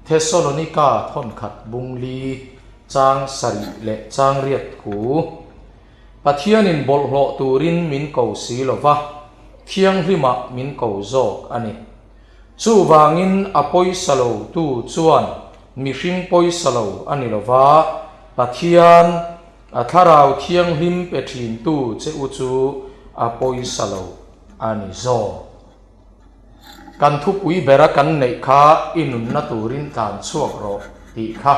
Thesalonika thawnkhat bung li chang sarih leh chang riat thu Pathianin bawlhhlawh turin min ko si lo va, thianghlimah min ko zawk a ni. Chuvangin a pawisa lo tu chuan mihring pawisa lo a ni lo va, Pathian a thlarau thianghlim pe thintu che u chu a pawisa lo a ni zawk. Kan thupui bera kan neih kha i nunna turin tlan chhuak rawh tih kha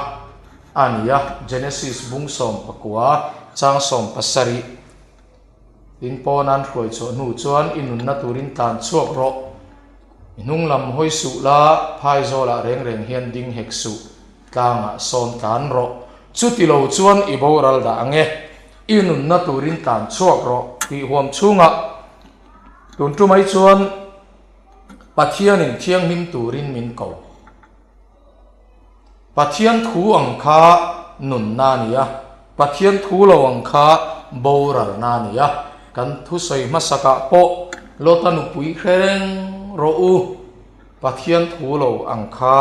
a ni a, Genesis bung 19 chang 17 tin pawn an hruai chhuah hnu chuan i nunna turin tlan chhuak rawh, i hnung lam hawi suh la, phaizawlah reng reng hian ding hek suh, tlangah sawn tlan rawh, chuti lo chuan i boral dah ang e, i nunna turin tlan chhuak rawh tih huam chhungah Tun tumai chuan Pathianin thianghlim turin min ko. Pathian thu ang kha nunna a ni a, Pathian thu lo ang kha boralna a ni a. Kan thusawi hmasakah pawh Lota nupui hre reng rawh u, Pathian thu lo ang kha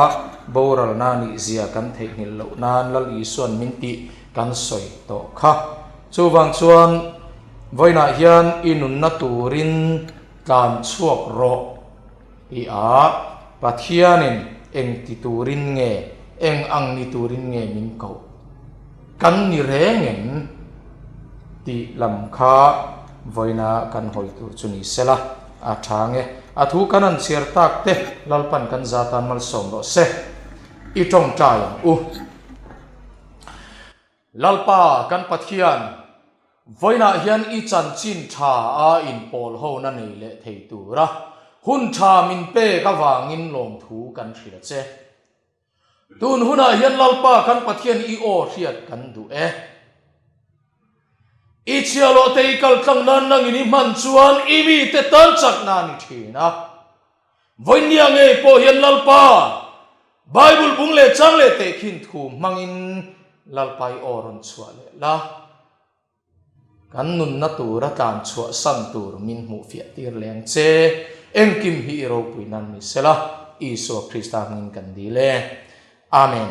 boralna a nih zia kan theihnghilh loh nan Lal Isuan min tih kan sawi tawh kha. Chuvang chuan vawiinah hian i nunna turin tlan chhuak rawh tih a Pathianin eng ti turin nge, eng ang ni turin nge min koh? Kan ni reng em? Tih lam kha vawiina kan hawi tur chu ni sela, a tha nge. A thu kan han chhiar tak te Lalpan kan za tan malsawm rawh se. I tawngtai ang u. Lalpa kan Pathian, vawiinah hian i chanchin tha a inpawl hona nei leh thei tura hun tha min pek avangin lawmthu kan hrilh a che. Tun hunah hian Lalpa kan Pathian i aw hriat kan duh e. I chhiahhlawh te i kal tlang nan nangin i hman chuan i mite tan chakna a ni thin a. Vawinia ngei pawh hian Lalpa Bible bung leh chang leh tehkhin thu hmangin Lalpa i aw rawn chhuah leh la. Kan nunna tura tlan chhuah san tur min hmuh fiah tir leng che. Engkim hi i ropui nan ni sela, Isua Krista hmingin kan dil e. Amen.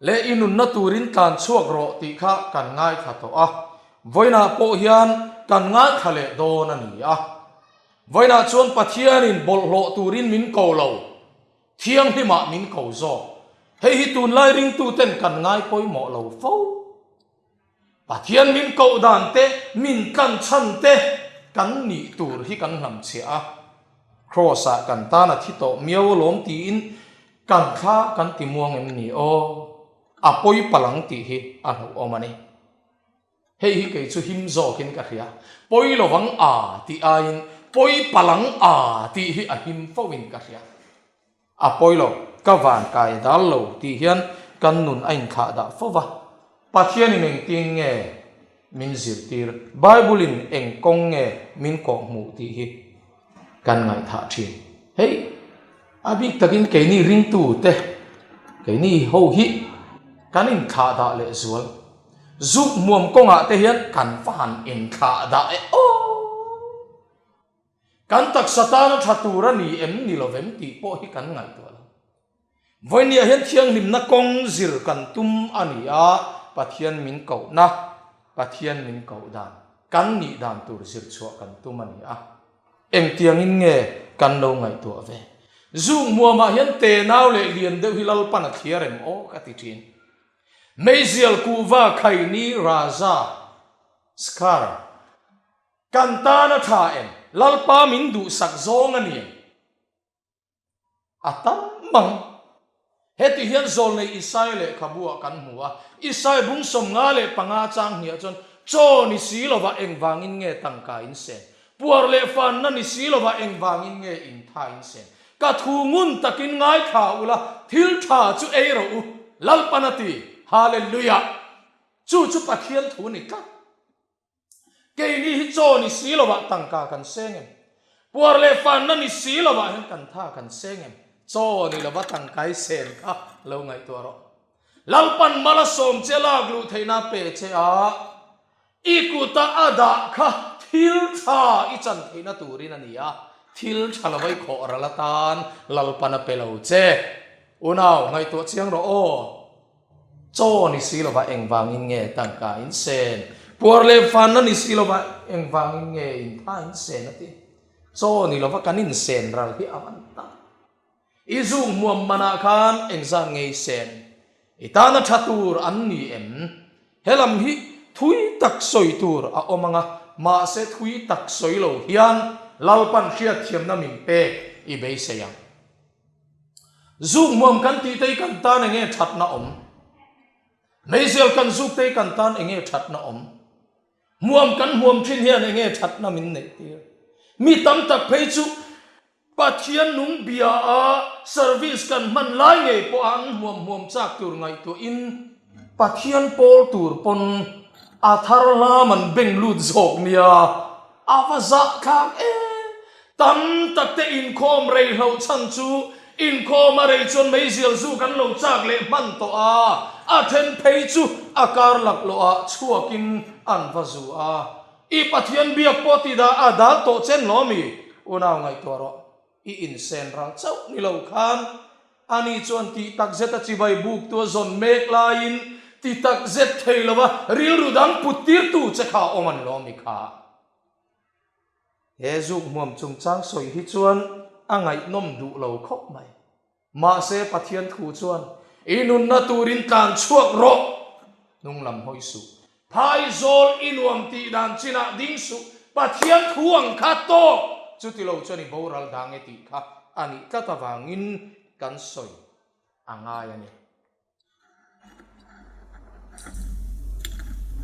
Le i nunna turin tlan chhuak rawh tih kha kan ngaithla tawh a, vawiinah pawh hian kan ngaithla leh dawn a ni a. Vawiinah chuan Pathianin bawlhhlawh turin min ko lo. Thianghlimah min ko zawk. Hei hi tunlai ringtuten kan ngai pawimawh lo fo. Pathian min koh dan te, min tlan chhan te kan nih tur hi kan hlamchhiah a. Kraws-ah kan tan a thi tawh miau alawm tiin kan thla kan ti muang em ni aw? A pawi palang tih hi a hlauhawm a ni. Hei hi kei chu him zawkin ka hria. Pawi lovang a tih aiin pawi palang a tih hi a him foin ka hria. A pawi lo, ka van kai dal lo tih hian kan nun a inthlah dah fo va. Pathianin engtin nge min zirtir, Bible-in eng kawng nge min kawhhmuh tih hi kan ngaihthah thin. Hei, a bik takin keini ringtute, keini ho hi kan inthlah dah lehzual. Zuk hmuam kawngah te hian kan va han inthlah dah e aw! Kan taksa tana tha tur a ni em ni lovem tih pawh hi kan ngaihtuah lo. Vawinia hian thianghlimna kawng zir kan tum a ni a, Pathian min kohna, Pathian min koh dan, kan nih dan tur zir chhuah kan tum a ni a. Engtiangin nge kan lo ngaihtuah ve? Zuk hmuamah hian tenau leh lian deuh hi Lalpan a thliar em aw ka ti thin. Meizial kuhva khaini Raja Scar kan tan a tha em? Lalpa min duhsak zawng a ni em? A tam mang. Heti hian zawlnei Isai lehkhabu ah kan hmu a, Isai bung 55 chang hniah chuan, Chaw ni si lovah engvangin nge tangka in sen? Puar leh fanna ni si lovah engvangin nge intha in sen? Ka thu ngun takin ngaithla ula, thil tha chu ei rawh u, Lalpan a ti. Hallelujah! Chu chu Pathian thu ni tlat. Keini hi chaw ni si lovah tangka kan seng em? Puar leh fanna ni si lovah hian kan tha kan seng em? Chaw ni lova tangkai sen kha lo ngaihtuah rawh. Lalpan mal a sawm che lak luh theihna pe che a, I kuta a dah kha thil tha i chan theihna turin a ni a. Thil tha lo vai khawh ral atan Lalpan a pe lo che. Unau, ngaihtuah chiang rawh aw. Chaw ni si lova engvangin nge tangka in sen? Puar leh fanna ni si lova engvangin nge intha in sen a ti? Chaw ni lova kan insen ral hi a van tak. I zuk hmuam manah khan engzat nge i sen? I tana tha tur an ni em? He lam hi thui tak sawi tur a awm ang a, mahse thui tak sawi lo hian Lalpan hriatthiamna min pek i beisei ang. Zuk hmuam kan tih te hi kan tan enge thatna awm? Meizial kan zuk te hi kan tan enge thatna awm? Hmuam kan hmuam thin hian enge thatna min neih tir? Mi tam tak phei chu Pathian nung bia a service kan hman lai ngei pawh a an hmuam hmuam chak tur ngaihtuahin Pathian pawl tur pawn a thar hlam an beng lut zawk nia a va zahthlak em! Tam tak te inkhawm rei hloh chhan chu inkhawm a rei chuan meizial zu kan lo chak leh hman tawh a, a then phei chu a kar laklawh ah chhuakin an va zu a. I Pathian biak pawh ti dah a dal tawh chen lo mi? Unau ngaihtuah rawh. I insen ral chauh ni lo khan ani chuan tih tak zet a chibai buk tu a zawn mek laiin ti tak zet thei lova rilru dang put tirtu che kha a awm a ni lo mi kha? He zuk hmuam chungchang sawi hi chuan a ngaihnawm duh lo khawp mai. Mahse Pathian thu chuan, I nunna turin tlan chhuak rawh! Hnung lam hawi suh. Phaizawl i nuam tih dan chinah ding suh. Pathian thu ang kha tawk! Chuti lo chuan i boral dang e tih kha a nih tlat avangin kan sawi a ngai a ni.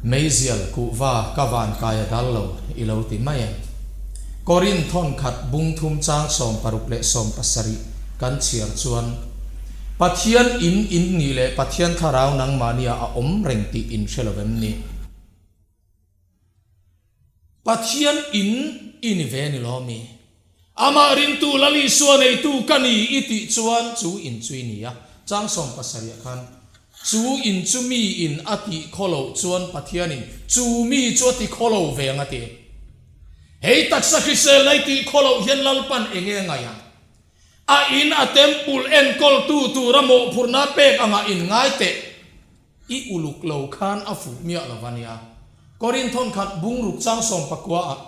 Meizial kuhva ka van kai a dal lo i lo ti mai em? Korin thawn khat bung thum chang 60 leh 70 kan chhiar chuan, Pathian in in nih leh Pathian thlarau nangmahnia a awm reng tih in hre lo vem ni? Pathian in i ni ve ni lo mi? Amah ringtu Lal Isua neitu ka ni i tih chuan chu in chu i ni a. Chang 70 ah khan, Chu in chu mi in a tih khaw loh chuan Pathianin chu mi chu a ti khaw lo ve ang a ti. Hei taksa hriselna i tih khaw loh hian Lalpan eng nge ngaih ang? A in a temple enkawltu tura mawhphurhna pek angah in ngai teh. I uluk lo khan a fuh miah lo va nia. Korin thawn khat bung ruk chang 19 ah,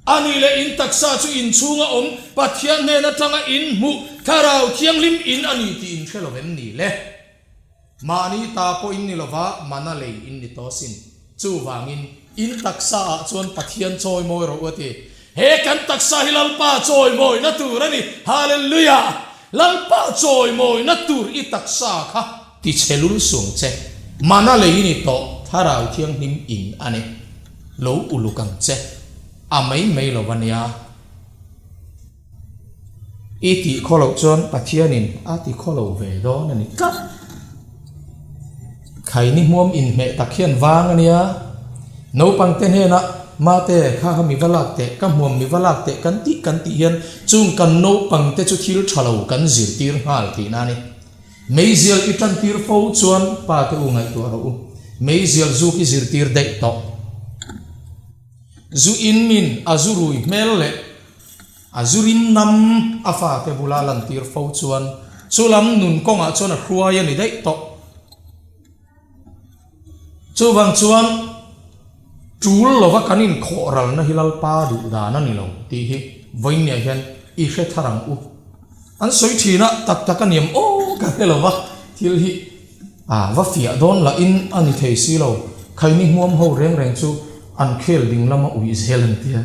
A nih leh in taksa chu in chhunga awm Pathian hnen atanga in hmuh Thlarau Thianghlim in a ni tih in hre lo vem ni le? Mahni ta pawh in ni lova mana lei in ni tawh asin. Chuvangin in taksa ah chuan Pathian chawimawi rawh u a ti. He kan taksa hi Lalpa chawimawina tur a ni. Hallelujah! Lalpa chawimawina tur i taksa kha ti chhe lul sung che. Mana lei ni tawh Thlarau Thianghlim in a ni. Lo uluk ang che. A mai mai lo a nia. I tih khaw loh chuan Pathianin a ti khaw lo ve dawn a ni tlat. Khaini hmuam inhmeh tak hian vang a nia. Naupangte hnenah, Mate, kha kha mi va lak teh, ka hmuam mi va lak teh kan tih kan tih hian chung kan naupangte chu thil tha lo kan zirtir nghal tihna a ni. Meizial i tantir fo chuan pate u ngaihtuah rawh u. Meizial zuk i zirtir daih tawh. Zu in min a zu rui hmel leh A zu rim nam a fate bula lantir fo chuan chu lam nun kawngah chuan a hruai a ni daih tawh. Chuvang chuan tul lova kan inkhawh ralna hi Lalpa duh dan a ni lo tih hi vawiinniah hian i hre thar ang u. An sawi thin a, tak tak a niam aw ka hre lova thil hi a va fiah dawn lahin a ni thei si lo. Khaini hmuam ho reng reng chu an khel ding lama uih zel an tia.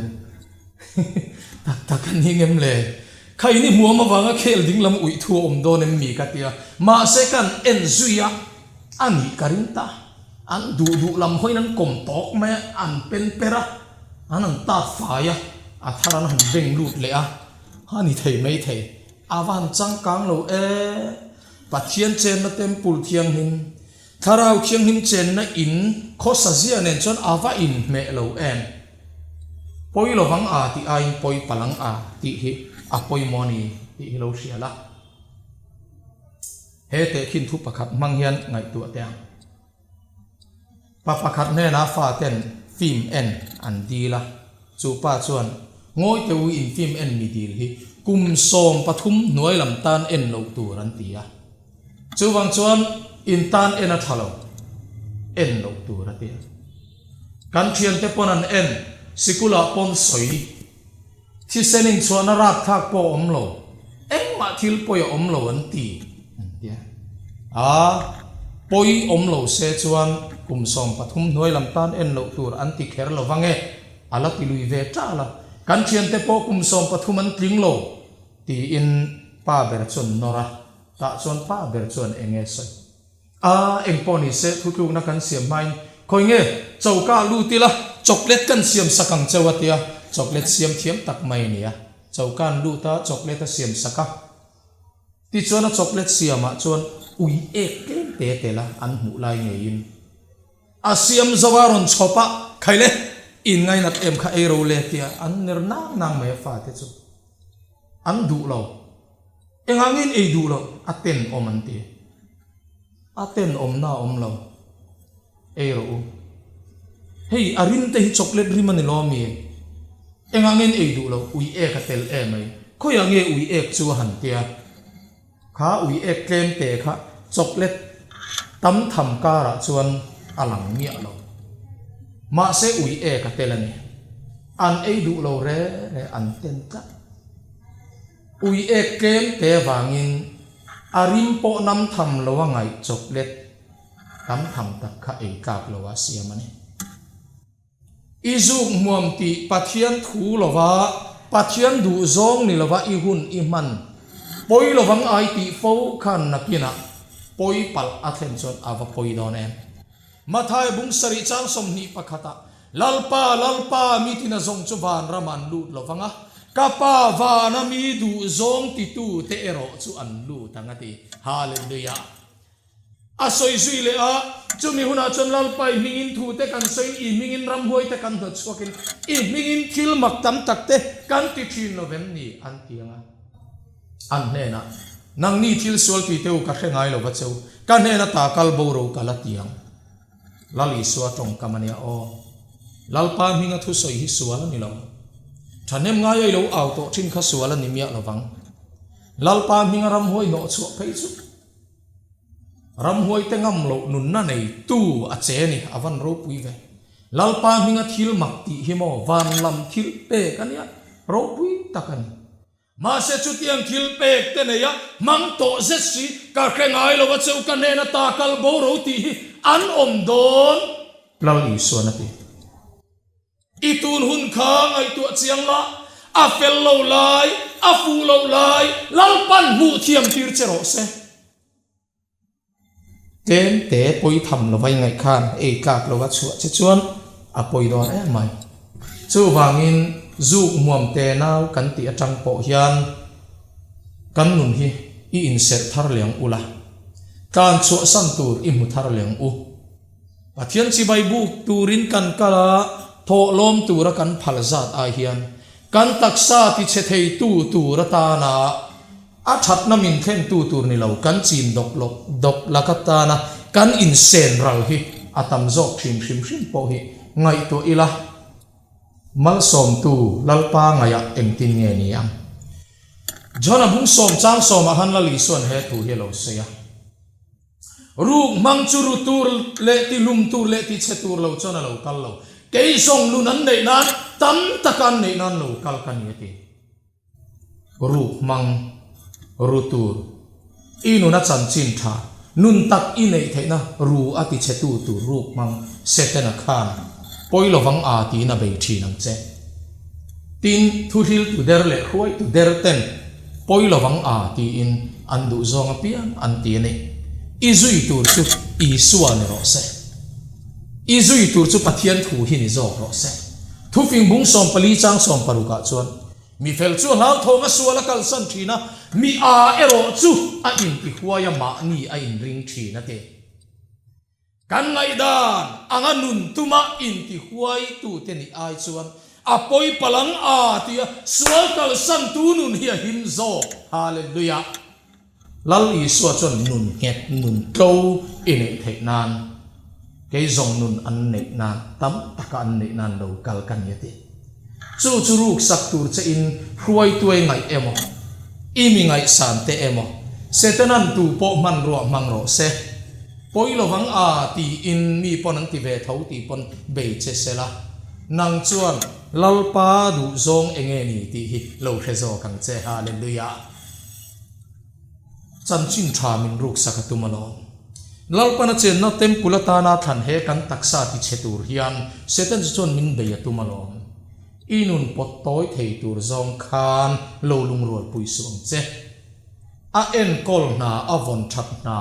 Tak tak a ni ngem le? Kha in i hmuam avanga khel ding lam uih thu a awm dawn em mi ka ti a, mahse kan en zui a, a nih ka ring ta. An duh duh lam hawiin an kawm tawk mai a, an pen per a, an han tap fai a, a thar an han beng lut leh a, a ni thei mai thei. A va han changkang lo e, Pathian chenna Temple thianghlim. Thlarau Thianghlim chenna in khawsa zia nen chuan a va inhmeh lo em? Pawi lovang a tih aiin pawi palang a tih hi a pawimawh a ni tih hi lo hria la. He tehkhin thu pakhat hmang hian ngaihtuah teh ang. Pa pakhat hnenah faten film en an dil a, chu pa chuan. Ngawi teh u in film en mi dil hi kum 13 hnuai lam tan en loh tur an ti a. Chuvang chuan in tan en a tha lo, en loh tur a ti a. Kan thiante pawn an en, sikulah pawn sawi. Thisen inchhuahna rapthlak pawh a awm lo, engmah thil pawi a awm lo an ti, an ti a. A, pawi awm lo se chuan kum 13 hnuai lam tan en loh tur an ti kher lo vang e, a la ti lui ve ṭal a. Kan thiante pawh kum 13 an tling lo, tiin pa ber chuan nawr a, tah chuan pa ber chuan eng nge sawi? A, eng pawh ni se, thutlukna kan siam hmain khawi nge choka ah lut ila chocolate kan siam sak ang cheu a tia, chocolate siam thiam tak mai a ni a, choka an lut a chocolate a siam sak a, tichuan a chocolate siamah chuan ui ek tlem te tel a an hmuh lai ngeiin a siam zo a rawn chhawp a, khaile in ngainat em kha ei ro le tia an ner nang nang mai a fate chu an duh lo. Engangin ei duh loh a tenawm an ti. A tenawmna a awm lo. Ei rawh u. Hei a rim te hi chocolate rim a ni lo ami? Engangin ei duh loh ui ek a tel em mai. Khawiah nge ui ek chu a han tia? Kha ui ek tlem te kha chocolate tam tham karah chuan a lang miah lo. Mahse ui ek a tel a ni. An ei duh lo re re an ten tlat. Ui ek tlem te vangin a rim pawh nam tham lo a ngaih chocolate tam tham tak kha ei tlak lo a siam a ni. I zuk hmuam tih Pathian thu lova Pathian duh zawng ni lova i hun i hman pawi lovang ai tih fo khan nakinah pawi palh a thlen chuan a va pawi dawn em. Mathai bung sarih chang 21 ah, Lalpa, Lalpa, mi tina zawng chu van ram an lut lo vang a, ka Pa vana mi duh zawng titu te erawh chu an lut ang a ti. Hallelujah! A sawi zui leh a, chumi hunah chuan Lalpa i hmingin thu te kan sawiin, i hmingin ramhuai te kan hnawt chhuakin, i hmingin thil mak tam tak te kan ti thin lo vem ni? an ti ang a. An hnenah, Nangni thil sual tih te u ka hre ngai lo va cheu, ka hnena ta kal bo ro ka la ti ang. Lal Isua tawngkam a nia aw. Lalpa hminga thusawi hi sual a ni lo. Thahnem ngaia i lo au tawh thin kha sual a ni miah lo vang. Lalpa hminga ramhuai hnawh chhuah phei chu ramhuai te ngam loh nunna nei tu a che ni, a van ropui ve. Lalpa hminga thil mak tih hi maw van lam thil pek a nia, ropui tak a ni. Mahse chutiang thil pek te nei a hmang tawh zet si, ka hre ngai lo a cheu ka hnena ta kal bo ro tih hi an awm dawn. Lal Isuan a ti. I tun hun kha ngaihtuah chiang la, a fel lo lai, a fuh lo lai, Lalpan hmuh thiam tir che rawh se. Tlem te pawi tham lova i ngaih khan ei tlak lova chhuah che chuan a pawi dawn em mai. Chuvangin zuk hmuam te nau kan tih atang pawh hian kan nun hi i inserh thar leng ula, tlan chhuahsan tur i hmu thar leng u. Pathian chibai buk turin kan kal a, thawhlawm tura kan phal zat ai hian kan taksa tichhe theitu tur atana A thatna min thlentu tur ni lo, kan chin dawk lawk dawk lak atana kan insen ral hi a tam zawk thin hrim hrim pawh hi ngaihtuah ila, Malsawmtu Lalpa ngaihah engtin nge ni ang? John-a bung sawm chang sawmah khan Lal Isua'n he thu hi a lo sawi a, Ruk hmang chu ru tur leh tihlum tur leh tichhe tur lo chuan a lo kal lo, kei zawng nun an neih nan tam taka an neih nan lo kal ka ni a ti. Ruk hmang ru tur i nuna chanchin tha nun tak i neih theihna ru a tichhetu tur ruk hmang Setana khan pawi lovang a tiin a bei thin ang che. Tin, thuhriltu der leh hruaitu der ten pawi lovang a tiin an duh zawng apiang an ti a ni. I zui tur chu Isua ni rawh se. I zui tur chu Pathian thu hi ni zawk rawh se. Thufing bung 14 chang 16 ah chuan Mi fel chu a hlauthawng a sual a kalsan thin a, mi a erawh chu a intihuai a mahni a inring thin a ti. Kan ngaihdan anga nun tuma intihuai tute nih ai chuan a pawi palang a tia sual kalsan tu nun hi a him zawk. Hallelujah! Lal Isua chuan nun nghet, nun tlo i neih theih nan, kei zawng nun an neih nan, tam taka an neih nan lo kal ka ni a ti. Chu chu ruksak tur che in hruaituai ngaih emaw, i mi ngaihsan te emaw, Setanan tu pawh hmanrua hmang rawh se. Pawi lovang a tiin mi pawn an ti ve tho tih pawn bei che se la, nang chuan Lalpa duhzawng enge ni tih hi lo hre zawk ang che. Hallelujah! Chanchin tha min ruksak a tum alawm. Lalpan a chenna temple atana thlan he kan taksa ti chhe tur hian Satan chu chuan min bei a tum alawm. I nun pawt tawi thei tur zawng khan lo lungrualpui suh ang che. A enkawl hna, a vawn that hna,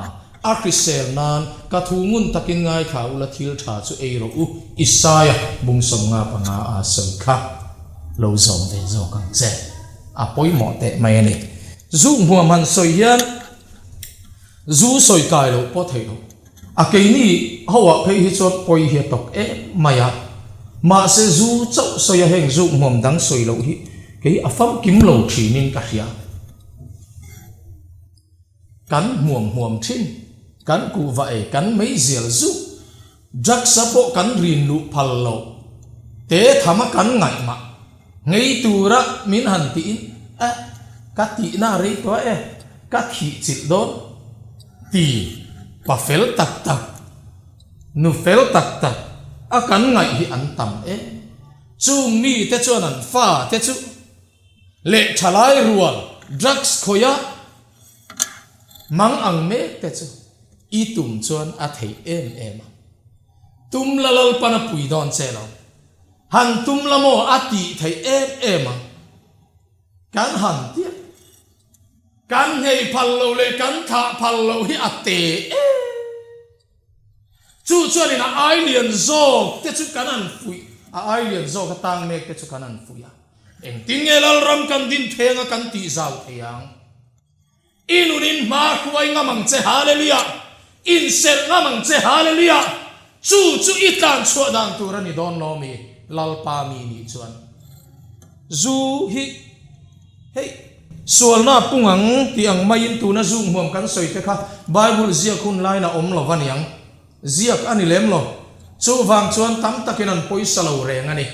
a hrisel nan ka thu ngun takin ngaithla ula thil tha chu ei rawh u, Isaia bungsawm nga panga a sawi kha lo zawm ve zawk ang che. A pawimawh teh mai a ni. Zu hmuam han sawi hian zu sawi kai loh pawh theih loh. A keini ho ah phei hi chuan pawi hi a tawk em mai a. Mahse zu chauh sawi a heng zu hmuam dang sawi loh hi kei a famkim lo thinin ka hria. Kan hmuam hmuam thin, kan kuhva ei, kan meizial zu, drugs a pawh kan rin luh phal lo, te tham a kan ngaihmah ngei tura min han tiin eh ka tihna a rei tawh e, ka thih chilh dawn ti pa fel tak tak, nu fel tak tak a kan ngaih hi an tam em. Chung mite chuan an fa te chu. Leh thalai rual drugs khawih a mang ang mek te chu i tum chuan a theih em em a. Tum la Lalpan a pui dawn che lo. Han tum la maw a tih theih em em ang. Kan han tia. Kan nghei phal lo leh kan thah phal lo hi a te em. Chu chuanin a ai lian zawk te chu kan an fuih, a ai lian zawk a tang mek te chu kan an fuih a. Engtin nge Lalram kan din theng a kan tih zau thei ang? I nunin hma hruai ngam ang che, Hallelujah! Inserh ngam ang che, Hallelujah! Chu chu i tlan chhuah dan tur a ni dawn lo mi? Lalpa mi nih chuan zu hi hei Sualna pung ang tih ang maiin tuna zuk hmuam kan sawi te kha Bible ziak hun lain a awm lo va niang. Ziak a ni lem lo. Chuvang chuan tam takin an pawisa lo reng a ni.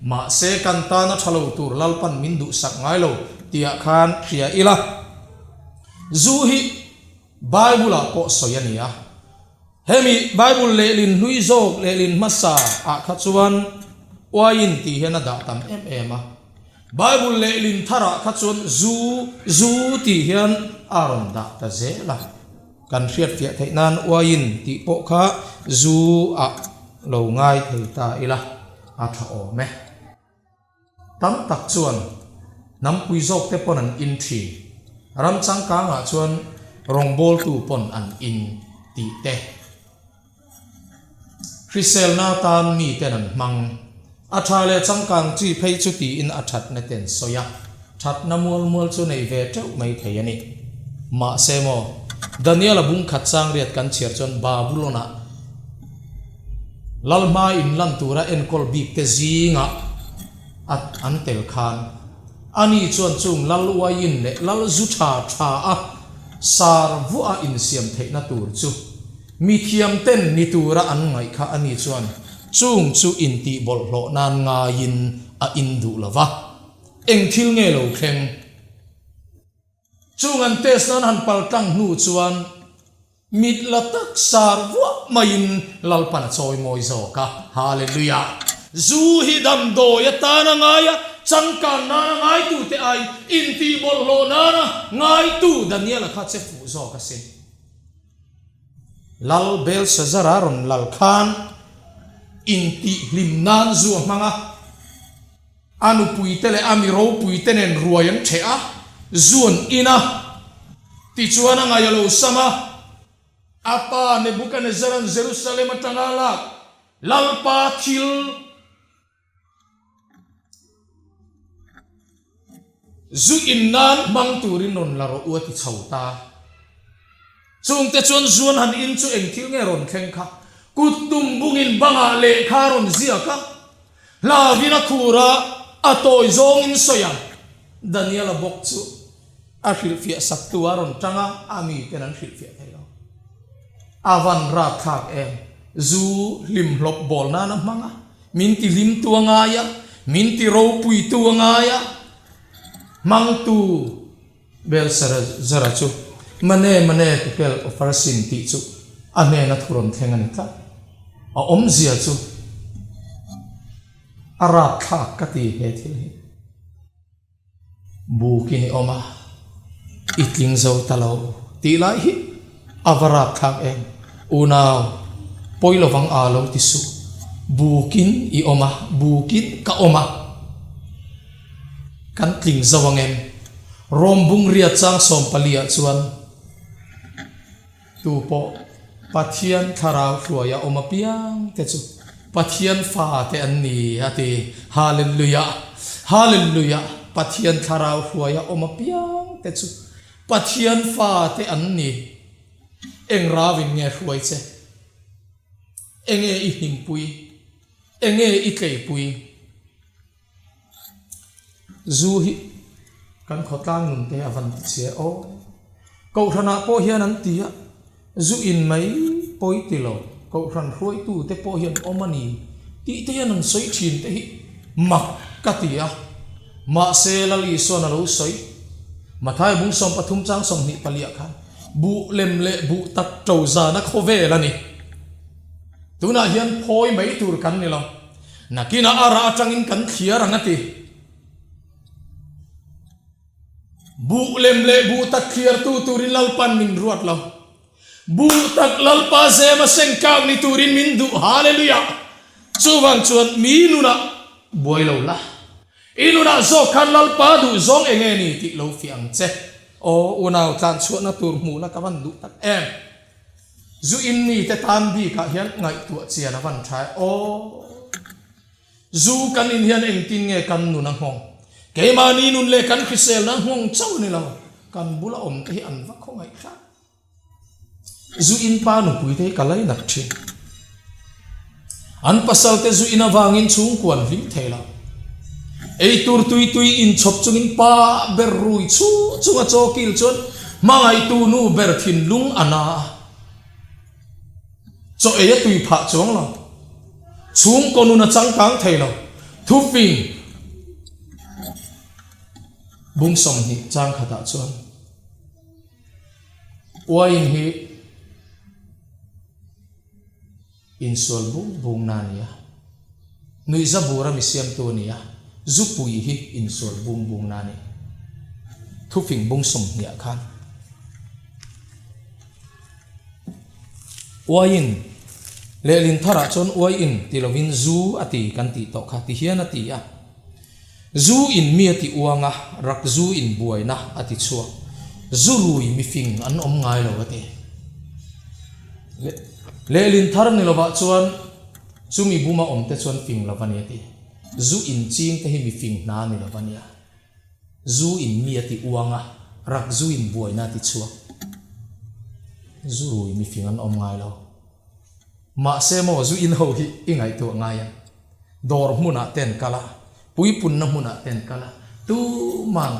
Mahse kan tana tha lo tur Lalpan min duhsak ngai lo tihah khan hria ila. Zu hi Bible ah pawh sawi a ni a. Hemi Bible lehlin hlui zawk lehlin hmasa ah kha chuan uaiin tih hian a dah tam em em a. Bible lehlin thar ah kha chuan zu, zu tih hian a rawn dah ta zel a. Kan hriatfiah theih nan uaiin tih pawh kha zu ah lo ngai thei ta ila a tha awm e. Tam tak chuan hnampui zawk te pawn an in thin. Ram changkangah chuan rawngbawltu pawn an in tih te. Hriselna atan mi ten an hmang. A tha leh changkang chi phei chu tiin a thatna ten sawi a, thatna mual mual chu nei ve teuh mai thei a ni. Mahse maw, Daniel-a bungkhat changriat kan chhiar chuan Babulon-ah, Lalhma in lan tura enkawl bik te zingah a an tel khan ani chuan chung lal uaiin leh lal zu tha tha a sar vuah a insiam theihna tur chu mi thiam ten ni tura an ngaih kha ani chuan chung chu intih bawlhhlawh nan ngaiin a in duh lova eng thil nge lo thleng Chung an test nan han pal tlang hnu chuan mit la tak sar vuah maiin Lalpan a chawi mawi zawk a. Hallelujah! Zu hi damdawi atana ngai a, changkan nana ngaitute aiin intihbawlhhlawh nana ngaitu Daniela kha che fuh zawk asin. Lal Belshazzar-a rawn lal khan intihhlim nan zu a hmang a. A nupuite leh a mi ropuite nen ruai an ṭheh a, zu an in a. Tichuan a ngaih a lo sam a, a pa Nebukanezzar-a'n Jerusalem aṭanga a lak Lalpa thil zu in nan hmang turin rawn la rawh u a ti chho ta. Chungte chuan zuan han in chu eng thil nge rawn thleng kha? Kut tum bungin bangah lehkha a rawn ziak a, Hlavin a khur a, a tawi zawngin sawi ang. Daniela bawk chu a hrilhfiah saktu a rawn tang a, a miten an hrilhfiah thei lo. A van rapthlak em! Zu hlimhlawp bawl nan a hmang a, min ti hlim tu a ngai a, Min ti ropuitu a ngai a, hmangtu Belshazzar-a chu Mane, Mane, Tekel, Upharsin tih chu a hnena thu rawn thleng a ni tlat. A awmzia chu a rapthlak ka ti he thil hi. Bukin i awm a, i tling zo ta lo tih lai hi a va rapthlak em? Unau, pawi lovang a lo ti suh. Bukin i awm a, bukin ka awm a. Kan tling zo ang em? Rom bungria chang sawmpali ah chuan Tu pawh Pathian thlarau hruaia awm apiang te chu Pathian fate an ni, a ti. Hallelujah! Hallelujah! Pathian thlarau hruaia awm apiang te chu Pathian fate an ni. Eng ravin nge hruai che? Enge i hnimpui? Enge i tleipui? Zu hi kan khawtlang nun te a van ti chhia aw. Kohhranah pawh hian an ti a, zu in mai pawi ti lo, kohhran hruaitu te pawh hian awm a ni tih te hian an sawi thin te hi mak ka ti a. Mahse Lal Isuan a lo sawi, Mathai bung 13 chang 24 khan buh lem leh buh tak to zana khawvel a ni. Tunah hian phawi mai tur kan ni lo. Nakinah a rah atangin kan thliar ang a ti. Buh lem leh buh tak thliartu turin Lalpan min ruat lo. Buh tak Lalpa zema seng tlak ni turin min duh. Hallelujah! Chuvang chuan mi nunah buai lo la. I nunah zawk khan Lalpa duh zawng eng nge ni tih lo fiah ang che. Aw unau tlanchhuahna tur hmuh la ka van duh tak em. Zu in mite tan bikah hian ngaihtuah chian a van tha e aw. Zu kan in hian engtin nge kan nun a nghawng? Keimahni nun leh kan hriselna a nghawng chauh a ni lo, kan bula awm te hi an va khawngaih tlat. Zu in pa nupui te hi ka lainat thin. An pasalte zu in avangin chhungkua an hlim thei lo. Eitur tui tui inchhawp chungin pa ber rui chhu chunga chaw kil chuan hmangaihtu nu ber thinlung a na a. Chaw ei a tui phah chuang lo. Chhungkaw nun a changkang thei lo. Thufing bung 20 chang khatah chuan uaiin hi Insual bung bung na a ni a, nuihza bura mi siamtu a ni a, zupui hi insual bung bung na a ni. Thufing bung 20 ah khan uaiin lehlin tharah chuan uaiin ti lovin zu a ti kan tih tawh kha ti hian a ti a. Zu in mi a ti uang a, rak zu in buaina a ti chhuak. Zu rui mifing an awm ngai lo a ti. Lehlin thar ni lovah chuan chumi buma awm te chuan fing lo a ni a ti. Zu in ching te hi mifing hna a ni lo a nia. Zu in mi a ti uang a, rak zu in buaina a ti chhuak. Zu rui mifing an awm ngai lo. Mahse maw zu in ho hi i ngaihtuah ngai ang. Dawr hmunah te an kal a, puipunna hmunah te an kal a, tuman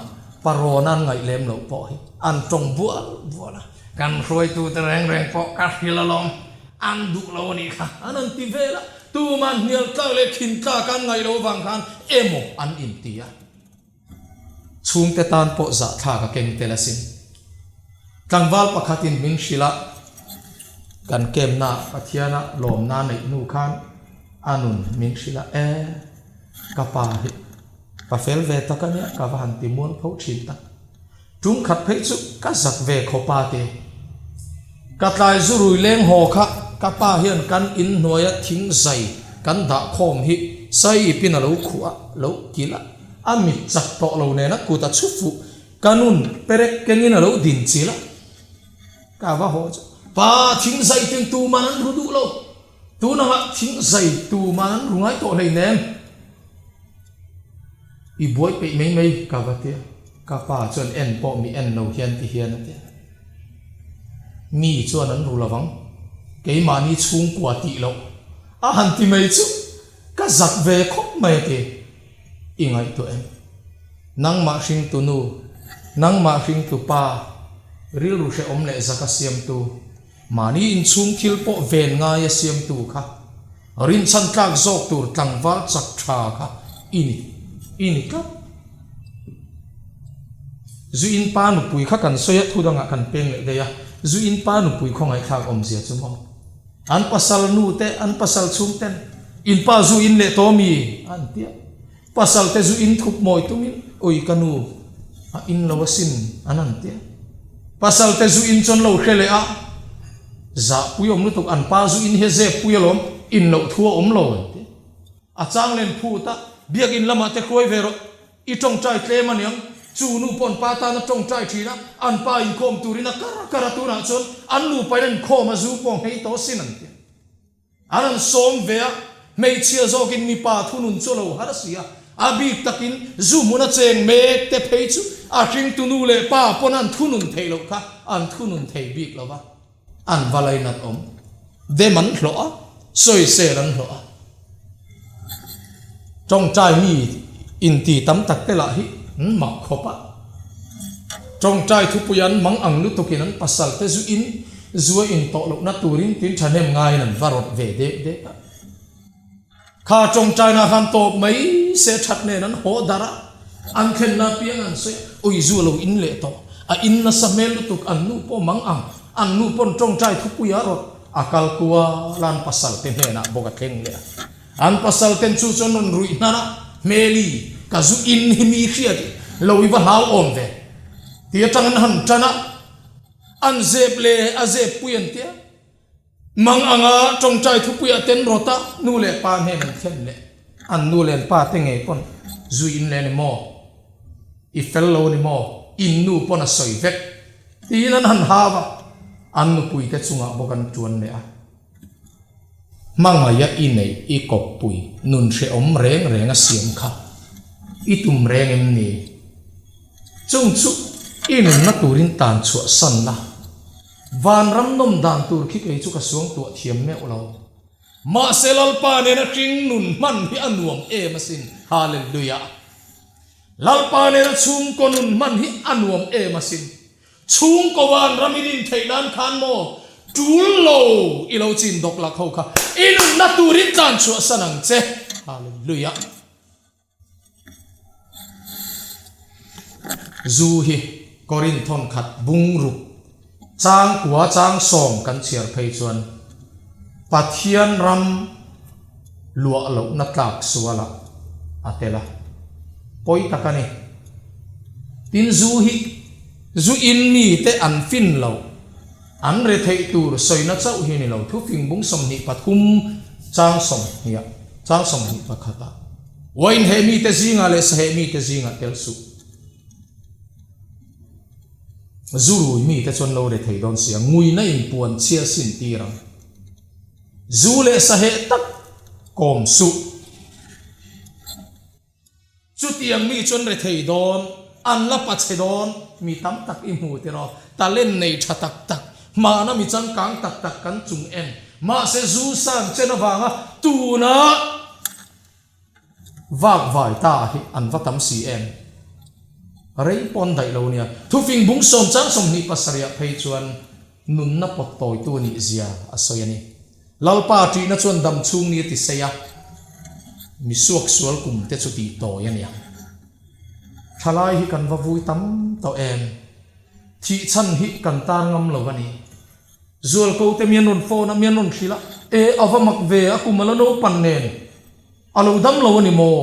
parawn an ngaih lem loh pawh hi an tawng bual bual a, kan hruaitute reng reng pawh ka hrilh alawm, an duh lo a nih kha, an han ti vel a, tuman hnial tlak leh khin tlak an ngaih loh avang khan emaw an inti a. Chhungte tan pawh zahthlak a keng tel asin. Tlangval pakhatin min hrilh a, kan kemna Pathiana lawmna neih hnu khan a nun min hrilh a, E, ka pa hi pa fel ve tak a nia, ka va han ti mual pho thin tak. Tum khat phei chu ka zak ve khawp a ti. Ka tlai zu rui leng haw kha ka pa hian kan in hnuaia thing zai kan dah khawm hi sai ipin a lo khuh a, lo kilh a, a mit chak tawh lo nen a kut a chhu fuh ka nun perek kengin a lo din chilh a. Ka va haw chu pa thing zai tin tuman an ru duh lo, tunangah thing zai tuman an ru ngai tawh hleinem. I buai peih mai mai ka va ti a, ka pa chuan en pawh mi en lo hian ti hian a ti a. Mi chuan an ru lovang, keimahni chhungkua tih loh a han ti mai chu ka zak ve khawp mai a ti. I ngaihtuah em? Nangmah hringtu nu, nangmah hringtu pa, rilru hrehawm leh zaka siamtu, Mahni inchhung thil pawh ven ngaia siamtu kha rinchhan tlak zawk tur tlangval chak tha kha I ni, i ni tlat. Zu in pa nupui kha kan sawi a, thu dangah kan peng leh daih a. Zu in pa nupui khawngaihthlak awmzia chu maw? An pasal nu te, an pasal chhung ten, In pa zu in leh tawh mi? an ti a. Pasal te zu in thup mawi tumin, Ui ka nu, a in lo asin, an an ti a. Pasal te zu in chuan lo hre leh a, Zahpui awm lutuk, an pa zu in hi a zep pui alawm, in loh thu a awm lo, an ti a. A chang len phut a, Biakin lamah te hruai ve rawh, i tawngtai tlem aniang, chu nu pawh an pa tan a tawngtai thin a, an pa inkhawm turin a kar kar a, tunah chuan an nupa in an inkhawm a, zu pawh nghei tawh asin an ti a. An han sawm ve a, hmeichhia zawkin mipa thunun chu a lo har si a, a bik takin zu hmuna cheng mek te phei chu a hringtu nu leh pa pawn an thunun theih loh kha an thunun thei bik lo va, an va lainat awm. Dem an hlawh a, sawisel an hlawh a. Tawngtai mi inti tam tak te lah hi an mak khawp a. Tawngtai thupui an mang ang lutukin an pasal te zu in zu a in tawh lohna turin tin thahnem ngaiin an va rawt ve dek dek a. Kha tawngtaina khan tawp mai se that nen an haw darh a, an thlenna apiang an sawi a, ui zu a lo in leh tawh, a in nasa hmel lutuk an nu pawh mang ang, an nu pawn tawngtai thupui a rawt a kal kual a an pasal te hnenah bawk a thleng leh a. An pasal ten chu chuan rawn ruih hnar a, Hmeli, ka zu in hi mi hriat lo i va hlau awm ve ti atang an han tan a, an zep le a zep pui an tia. Mang anga tawngtai thupuiah ten rawt a, nu leh pa hnen an thlen leh an nu leh an pa te ngei pawn zu in leh a ni maw? I fel lo a ni maw? In nu pawn a sawi vek tiin an han hau a, an nupui te chungah bawk an tuan leh a. Hmangaih a i neih i kawppui nun hrehawm reng reng a siam kha i tum reng em ni? Chung chu i nunna turin tan chhuah san la, vanram nawm dan tur khi kei chu ka suangtuah thiam meuh lo. Mahse Lalpa nena hring nun hman hi a nuam em asin, Hallelujah! Lalpa nena chhungkaw nun hman hi a nuam em asin. Chhungkaw van ram i din theih nan khan maw tul lo i lo chin dawk lak ho kha i nunna turin tlan chhuah san ang che. Hallelujah. Zu hi Korinth thawn khat bung ruk chang kua chang sawm kan chhiar phei chuan Pathian ram luah lohna tlak sualah a tel a, pawi tak a ni. Tin zu hi zu in mite an fin loh, an re theih tur sawina chauh hi ni lo, thufing bung 23 chang sawmhnih chang 21 ah wine heh mite zingah leh saheh mite zingah tel suh. Zu rui mite chuan lo re thei dawn sia, nguina in puan chhia sin tir ang. Zu leh saheh tak kawm suh. Chutiang mi chuan rethei dawn, an la pachhe dawn, mi tam tak i hmu tiraw, talent nei tha tak tak, hmana mi changkang tak tak kan chung en. Mahse zu san chen avanga tuna vak vai ta hi an va tam si em? Rei pawn daih lo nia. Thufing bung sawm chang 27 ah phei chuan Nunna pawt tawitu nih zia a sawi a ni. Lalpa ṭihna chuan dam chhung ni a ti sei a, mi suaksual kum te chu tih tawi a nia. Thalai hi kan va vui tam tawh em? Thih chhan hi kan tar ngam lo a ni. Zualko te mi an rawn phone a, mi an rawn hrilh a, E, a va mak ve, a kum a la naupan nen, a lo dam lo a ni maw?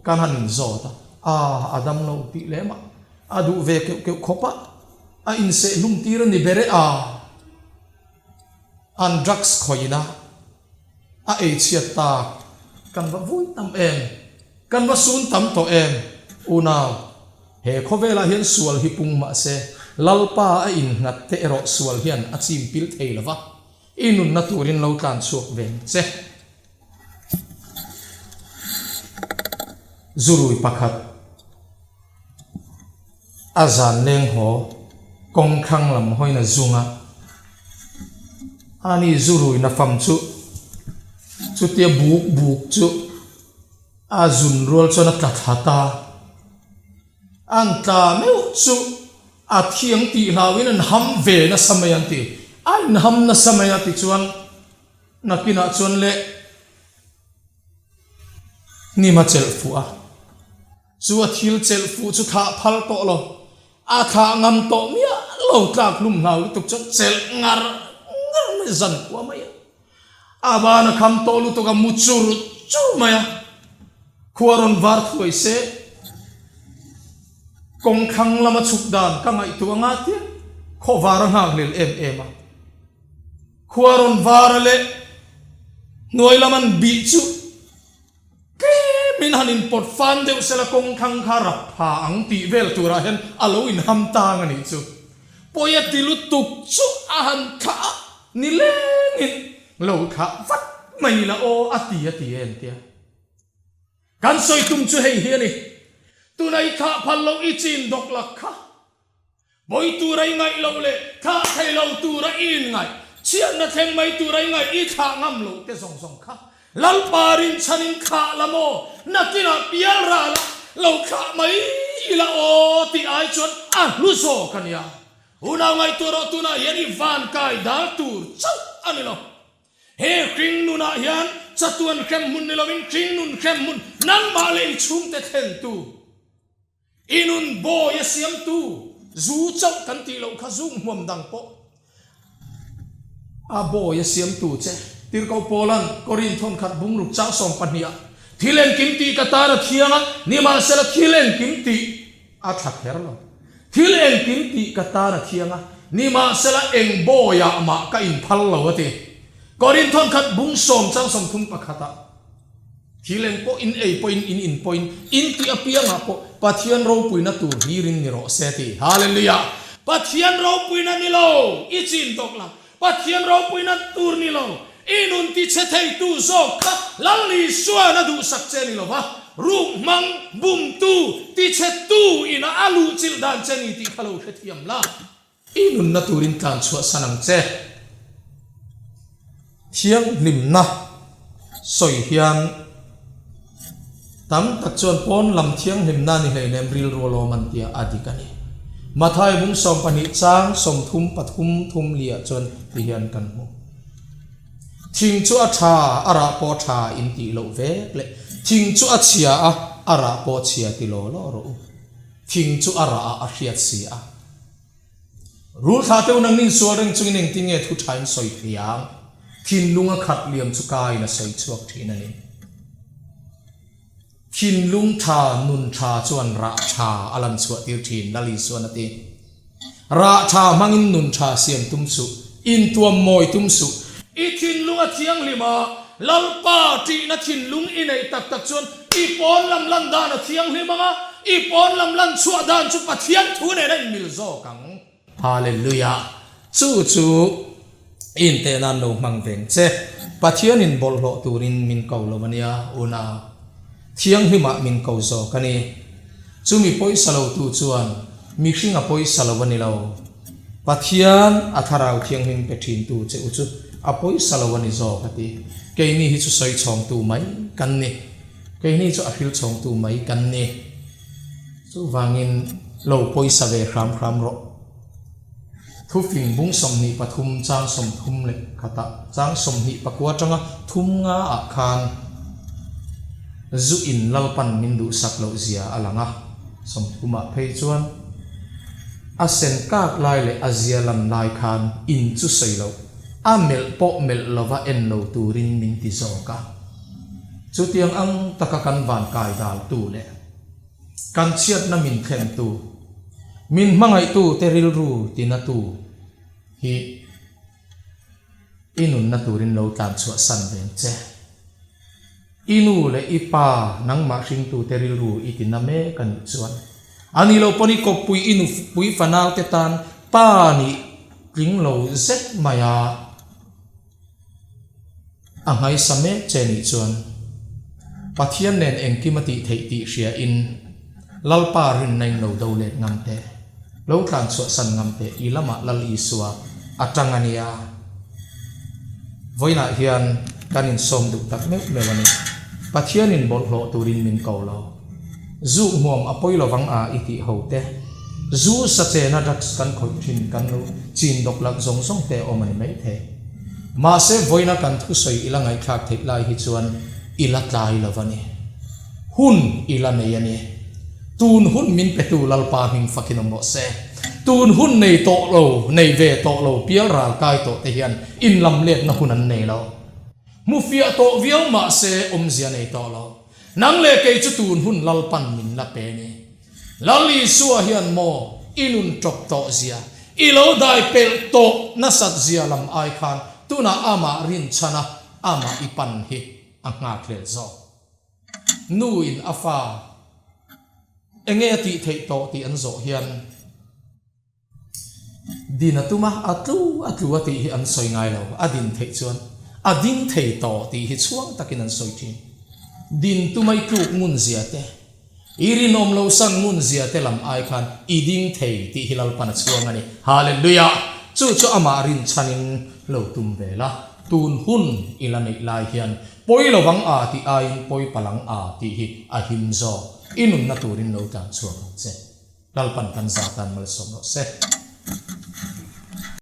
Kan han inzawt a, A, a dam lo tih lem a, a duh ve keuh keuh khawp a. A insehhlum tir a ni ber e a, an drugs khawihna a ei chhiat tak kan va vui tam em, kan va sun tam tawh em, unau, he khawvelah hian sual hi pung mahse Lalpa a innghat te erawh sual hian a chim pil thei lova, i nunna turin lo tlan chhuak ve ang che. Zurui pakhat. A zan leng haw kawng thlang lam hawina zung a, ani zu ruina fam chu chutia buk buk chu a zun rual chuan a tla thla ta. An tla meuh chu a thiang tih hlauhin an ham ve nasa mai an ti. A inham nasa mai a tichuan nakinah chuan le hnim a chelh fuh a. Chu a thil chelh fuh chu thlah phal tawh lo, a thlah ngam tawh miah lo tlak hlum hlau lutuk chuan chelh ngar ngar mai zan kua mai a. A ban a kham tawh lutuk a mu chur chur mai a, khua rawn var thuai se kawng thlang lama chhuk dan ka ngaihtuah anga tia khaw var a nghak lel em em a. Khua rawn var a leh hnuai lam an bih chu Tlemin han inpawt fan deuh sela kawng thlang kha rap pha ang tih vel turah hian a lo inham tang a nih chu. Pawi a ti lutuk chu a han thlah a, nilengin lo thlah vat mai ila aw a ti a ti en tia. Kan sawi tum chu hei hi a ni, tuna i thlah phal loh i chin dawk lak kha. Bawi tura i ngaih loh leh thlah thei lo tura i inngaih, chhiatna thleng mai tura i ngaih i thlah ngam loh te zawng zawng kha Lalpa rinchhanin thlah la maw, nakinah pial ral a lo thlah mai ila aw tih ai chuan a hlu zawk a nia. Unau ngaihtuah rawh tunah hian i van kai dal tur chauh a ni lo. He hringnunah hian chatuan hremhmun ni lovin hringnun hremhmun nangmah leh i chhungte thlentu. I nun bawi a siamtu zu chauh kan tih loh kha zuk hmuam dang pawh a bawi a siamtu che. Tirhkoh Paula'n Korin thawnkhat bungruk chang 12 ah thil engkim tih ka tan a thiang a, nimahsela thil engkim tih a tha kher lo. Thil engkim tih ka tan a thiang a, nimahsela eng bawiah mah ka inphal lo a ti. Korin thawnkhat bung sawm chang 31 ah. Thil eng pawh in ei pawhin in in pawhin in tih apiangah pawh Pathian ropuina tur hlirin ni rawh se ti. Hallelujah! Pathian ropuina ni lo, i chin tawk la. Pathian ropuina tur ni lo, i nun ti chhe theitu zawk kha Lal Isuan a duhsak che ni lova, ruk hmang, bumtu, ti chhetu ina a luhchilh dan che ni tih kha lo hrethiam la. I nunna turin tlan chhuahsan ang che. Thianghlimna sawi hian tam tak chuan pawn lam thianghlimna ni hleinem rilru a lawm an tia a dik a ni. Mathai bung 12 chang 33 thum liah chuan ti hian kan hmu. Thing chu a tha, a rah pawh a tha in tih loh vek leh thing chu a chhia a, a rah pawh a chhia ti law law rawh u. Thing chu a rah ah a hriat si a. Rul thla teuh nang nin sual reng chungin engtin nge thu tha in sawi thei ang? Thinlung a khat liam chu ka in a sawi chhuak thin a ni. Thinlung tha, nun tha chuan rah tha a lan chhuah tir thin, Lal Isuan a ti. Rah tha hmangin nun tha siam tum suh, intuam mawi tum suh. I thinlung a thianghlim a, Lalpa ṭihna thinlung i neih tak tak chuan i pawn lam lan dan a thianghlim ang a, i pawn lam lan chhuah dan chu Pathian thu nen a inmil zawk ang. Hallelujah! Chu chu i inteh nan lo hmang veng che. Pathianin bawlhhlawh turin min ko lo a nia, unau. Thianghlimah min ko zawk a ni. Chumi pawisa lotu chuan mihring a pawisa lo a ni lo. Pathian a Thlarau Thianghlim pe thintu che u chu a pawisa lo a ni zawk a ti. Keini hi chu sawi chhawngtu mai kan ni. Keini chu a hril chhawngtu mai kan ni. Chuvangin lo pawisa ve hram hram rawh. Thufing bung 23 chang 30 leh khatah chang 29 atanga thum nga ah khan zu in Lalpan min duhsak loh zia a lang a. 30 ah phei chuan A sen kak lai leh a zia lan lai khan in chu sawi loh, a melh pawh melh lova en lo turin min ti zawk a. Chutiang ang taka kan van kai daltu leh kan chhiatna min thlentu, min hmangaihtu te rilru tinatu hi i nunna turin lo tlan chhuahsan veng che. I nu leh i pa nangmah hringtute rilru i ti na mek a nih chuan a ni lo pawn i kawppui i nupui fanaute tan pa nih tling lo zet mai a, a nghaisa mek che nih chuan Pathian nen engkim a tih theih tih hria in Lalpa rinna in lo do let ngam teh, lo tlan chhuahsan ngam teh i lamah Lal Isua a tang a nia. Vawiinah hian kan insawm duh tak meuh meuh a ni. Pathianin bawlhhlawh turin min ko lo. Zu hmuam a pawi lovang a i tih ho te, zu sa chena drugs kan khawih thin kan lo chin dawk lak zawng zawng te awm a ni mai thei. Mahse vawiina kan thusawi i la ngaihthlak theih lai hi chuan i la tlai lo a ni. Hun i la nei a ni. Tun hun min petu Lalpa hming fakin awm rawh se. Tun hun nei tawh lo, nei ve tawh lo pial ral kai tawh te hian inlam letna hun an nei lo. Hmufiah tawh viau mah se awmzia nei tawh lo. Nang leh kei chu tun hun Lalpan min la pe ni. Lal Isua hian maw i nun tawp tawh zia, i lo dai pelh tawh nasat zia lam ai khan tunah amah rinchhan a, amah i pan hi a nghak hlel zawk. Nu in a fa enge a tih theih tawh tih an zawh hian din a tum a, a tlu a tlu a tih hi an sawi ngai lo, a din theih chuan a ding thei tawh tih hi chhuang takin an sawi thin. Din tuma i tluk ngun zia te, I rinawm lo san ngun zia te lam ai khan i ding thei tih hi Lalpan a chhuang a ni. Hallelujah! Chu chu amah rinchhanin lo tum ve la, tun hun i la neih lai hian pawi lovang a tih aiin pawi palang a tih hi a him zawk. I nunna turin lo tlan chhuak ang che. Lalpan kan za tan malsawm rawh se.